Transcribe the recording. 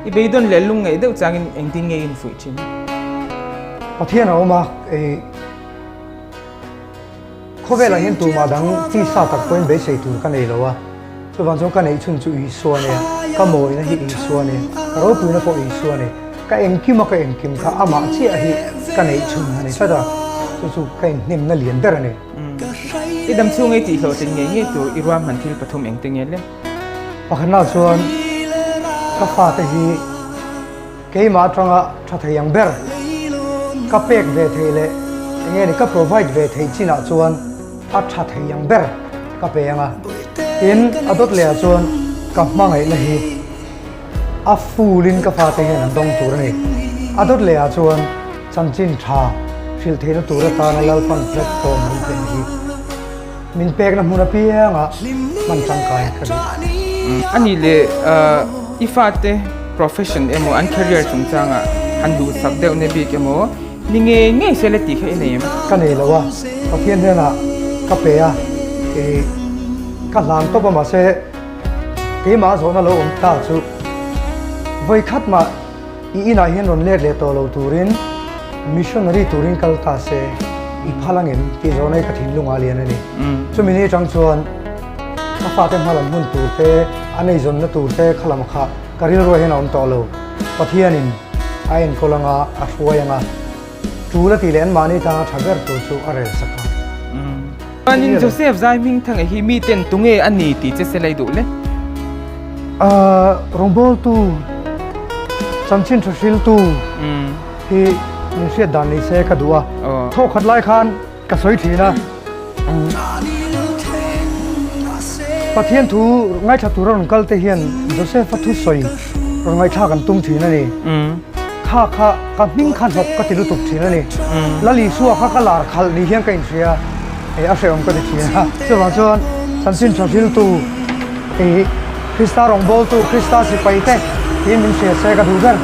I beidawn leh lungngaih deuh changin engtin nge i infuih thin? Pathian a awm a, i khawvelah hian tumah dang tisa tak pawhin beisei tur ka nei lo a, chuvang chuan ka neih chhun chu Isua nia, ka mawina hi Isua nia, ka ropuina pawh Isua nia, ka engkim a ka engkim kha amah chiah hi ka neih chhun a ni tlat a, chu chu ka inhnemna lian ber a ni. I dam chhung ei tih hlawhtlin ngei ngei tur i ruahman thil pathum engte nge le? Pakhatna chuan ka fate hi keimah atanga tha thei ang ber ka pek ve thei leh eng nge ni ka provide ve thei chinah chuan a tha thei ang ber ka pe ang a. Tin, a dawt lehah chuan ka hmangaihna hi a full in ka fate hian an dawng tur a ni. A dawt lehah chuan chanchin tha hrilh theihna tur atana Lalpan platform min pe hi. Min pekna hmun apianga hman tangkai ka duh. A nih leh i fate profession emaw an career chungchangah han duhsak deuh na bik emaw ni ngei ngei se la tih kha i nei em? Ka nei lo a, Pathian hnenah ka pe a, ka hlan tawp a mahse keimah zawhna lo awm ta chu vawikhat mah I inah hian rawn let leh tawh lo turin missionary turin kal ta se i phal angem tih zawhna hi ka thinlungah lian a ni. Chumi ni atang chuan ka fate hmalam hmun tur te, an eizawnna tur te kha lam kha ka rilruah hian a awm tawh lo. Pathianin a enkawl anga, a hruai anga, tul a tih leh anmahni tanga tha ber tur chu a rel sak a. Chuanin Joseph zai hming thanga hi miten tunge a ni tih che se lei duh le? Rawngbawltu, chanchin tha hriltu hi min hriat dan ni se ka duh a. Thawk khat lai khan ka sawi thin a. Pathian thu ngaithla tura rawn kal te hian Joseph-a thusawi rawn ngaihthlak an tum thin a ni. Kha kha ka hming kha hnawk ka ti lutuk thin a ni. Lal Isua kha ka lar khalh ni hian ka inhria hei a hrehawm ka ti thin a. Chuvang chuan chanchin tha hriltu ih Krista rawngbawltu Krista sipai te tiin min hria se ka duh ber.